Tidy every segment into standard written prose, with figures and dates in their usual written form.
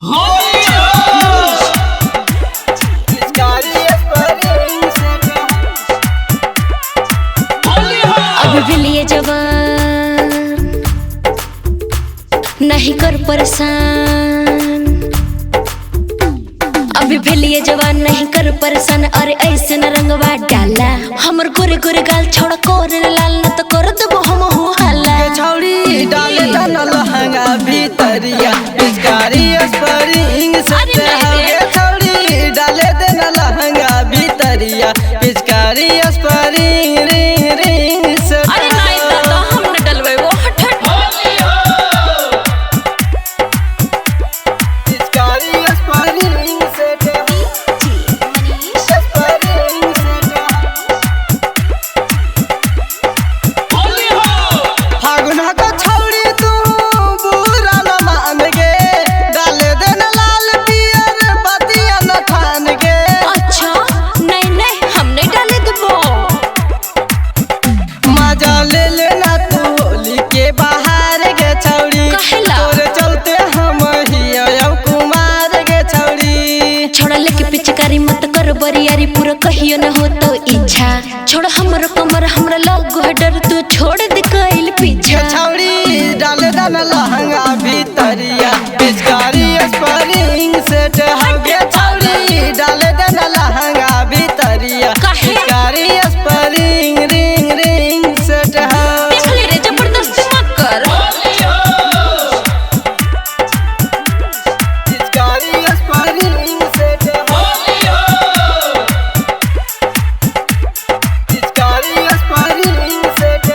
अभी भी लिए जवान नहीं कर परेशान। अभी भेलिए जवान नहीं कर परेशान। अरे ऐसे न रंगवा डाला हमर गोरे गोरे गाल छोड़ कोर लाल न तो कर देबो हम हो हाला। छौड़ी डाले धन लहंगा भीतरिया पिचकारी स्प्रिंग से हवे। छौड़ी डाले देन लहंगा भीतरिया पिचकारी स्प्रिंग रिंग रिंग से। अरे नहीं दादा हम न डलवे वो हट हट। पिचकारी स्प्रिंग से स्प्रिंग से फागुन को छौड़ी तू बुरा न मान गे डाले देन लाल पियर बतिया न ठान गे। अच्छा नहीं नहीं हम नहीं डाले देबो। मजा ले लेना तू होली के बाहर गे छौड़ी काहेला? तोरे चलते हम हिया कुमार गे छौड़ी। छोड़ा लेके पिचकारी मत कर बरियारी पूरा कहियो न हो तो इच्छा। छोड़ हमर कमर हमरा लगो है डर तू छोड़ दे कइल पीछा। छौड़ी डाले देन लहंगा भीतरिया पिचकारी स्प्रिंग सेट हगे। छौड़ी डाले देन लहंगा भीतरिया काहे? पिचकारी स्प्रिंग रिंग रिंग सेट हो। देख ले रे जबरदस्ती मत कर। पिचकारी स्प्रिंग सेट पिचकारी स्प्रिंग सेट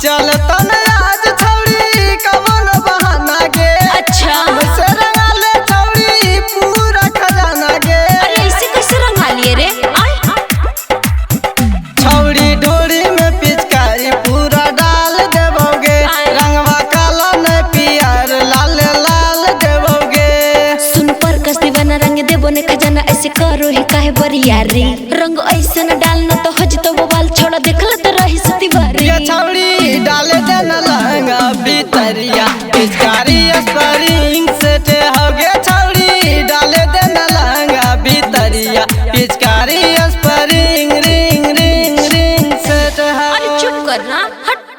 चलता न आज छौड़ी कवन बहाना गे। अच्छा। हमसे रंगाले छौड़ी पूरा खजाना गे। अरे ऐसे कैसे रंगा लिए रे आय। छौड़ी डोरी में पिचकारी पूरा डाल देबोगे रंगवा काला न पियर लाल लाल देबोगे। सुन पर कस दीवाना रंग देबो ने खजाना ऐसे करो ही काहे बरियारी। रंग ऐसे न डाल न तो हो जतो बवाल छोड़ा देखल तो रही सतीवारी। ये छौड़ी डाले देना लहंगा भीतरिया।